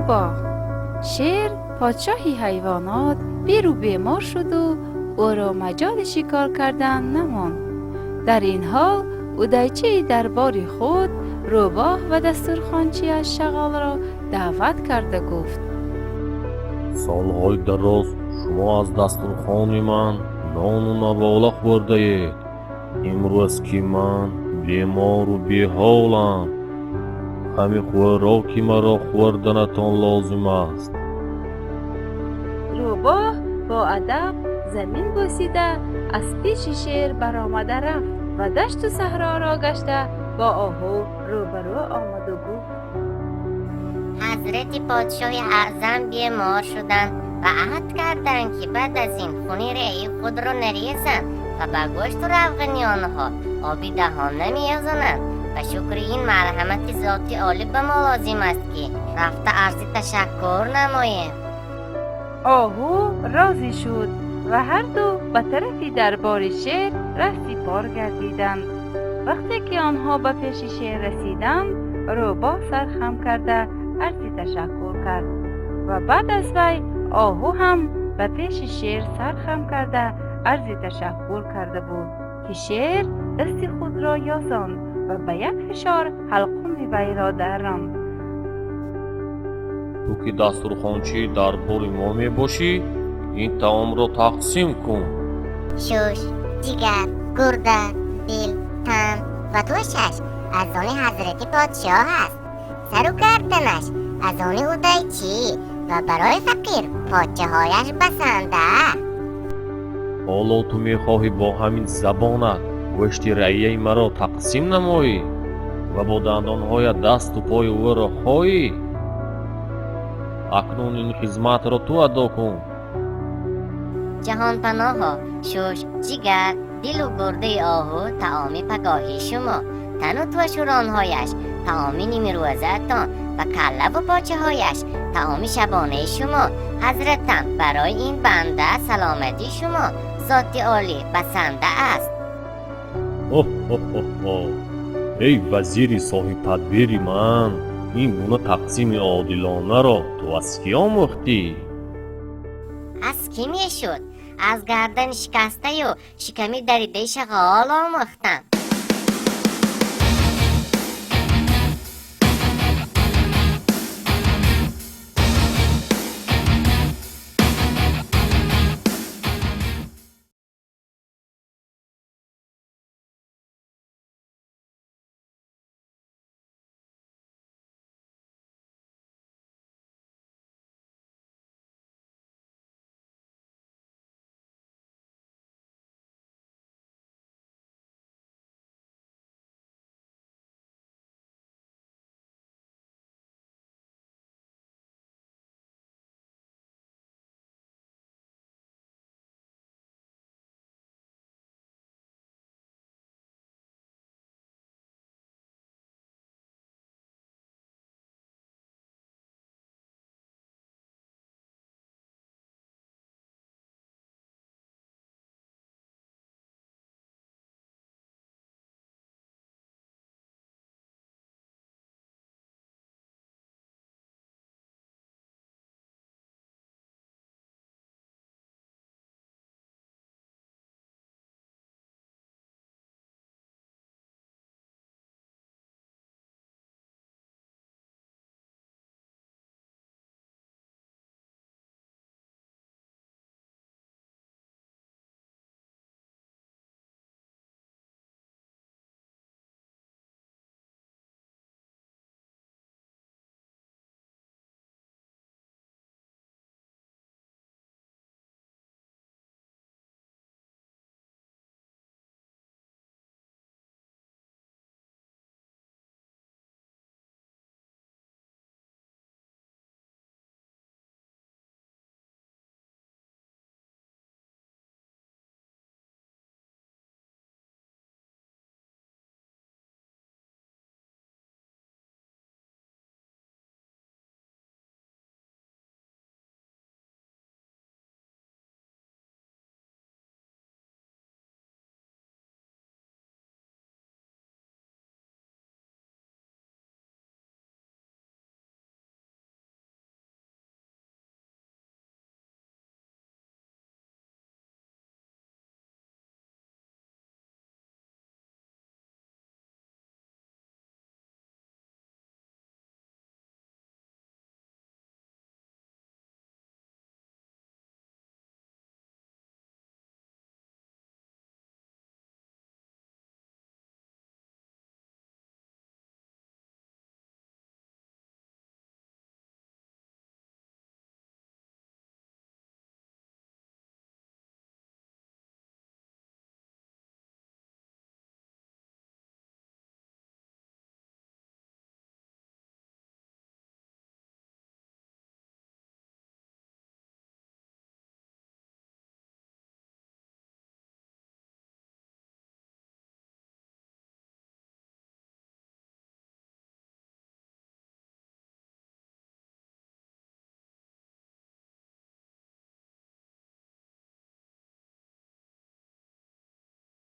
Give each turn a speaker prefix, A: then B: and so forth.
A: Рӯбоҳ. Шер, подшоҳи ҳайвонот, пиру бемор шуду ӯро маҷоли шикор кардан намонд. Дар ин ҳол удайчии дарбори худ рӯбоҳ ва дастурхончиаш шағолро даъват карда гуфт:
B: Солҳои дароз шумо аз дастурхони ман нону навола хӯрдаед. Имрӯз ки ман бемору беҳолам, ҳами хӯроки маро хӯрданатон лозим аст.
A: Рӯбоҳ бо адаб замин бӯсида, аз пеши шер баромада рафт ва дашту саҳроро гашта, бо оҳу рӯбарӯ омаду гуфт:
C: Ҳазрати подшоҳи аъзам бемор шуданд ва аҳд карданд, ки баъд аз ин хуни раъи худро нарезанд ва ба гӯшту равғани онҳо оби даҳон намеязонанд. Ба шукри ин марҳамати зоти олӣ ба мо лозим аст, ки рафта арзи ташаккур намоем.
A: Оҳу розӣ шуд ва ҳарду ба тарафи дарбори шер раҳсипор гардиданд. Вақте ки онҳо ба пеши шер расиданд, рӯбоҳ сар хам карда арзи ташаккур кард ва баъд аз вай оҳу ҳам ба пеши шер сар хам карда арзи ташаккур карда буд, ки шер дасти худро ёзонд ва ба як фишор ҳалқуми вайро дарронд.
B: Ту ки дастурхончии дарбори мо мебошӣ, ин таомро тақсим кун.
C: Шуш, ҷигар, гурда, дил, тан ва тӯшаш аз они ҳазрати подшоҳ аст, сару гарданаш аз они удайчӣ ва барои фақир почаҳояш басанда.
B: Ҳоло ту мехоҳӣ бо ҳамин забонат гӯшти раияи маро тақсим намоӣ ва бо дандонҳоят дасту пои ӯро хоӣ? Акнун ин хизматро ту адо кун.
C: Ҷаҳонпаноҳо, шуш, ҷигар, дилу гурдаи оҳу таоми пагоҳии шумо, тану тӯшуронҳояш таоми нимрӯзаатон ва каллаву почаҳояш таоми шабонаи шумо. Ҳазратам, барои ин банда саломатии шумо, зоти олӣ, басанда аст.
B: Ҳо-ҳо-ҳо! Эй вазири соҳибтадбири ман, ин гуна тақсими одилонаро ту аз кӣ омӯхтӣ?
C: Аз кӣ мешуд, аз гардани шикастаю шиками даридаи шағол омӯхтам.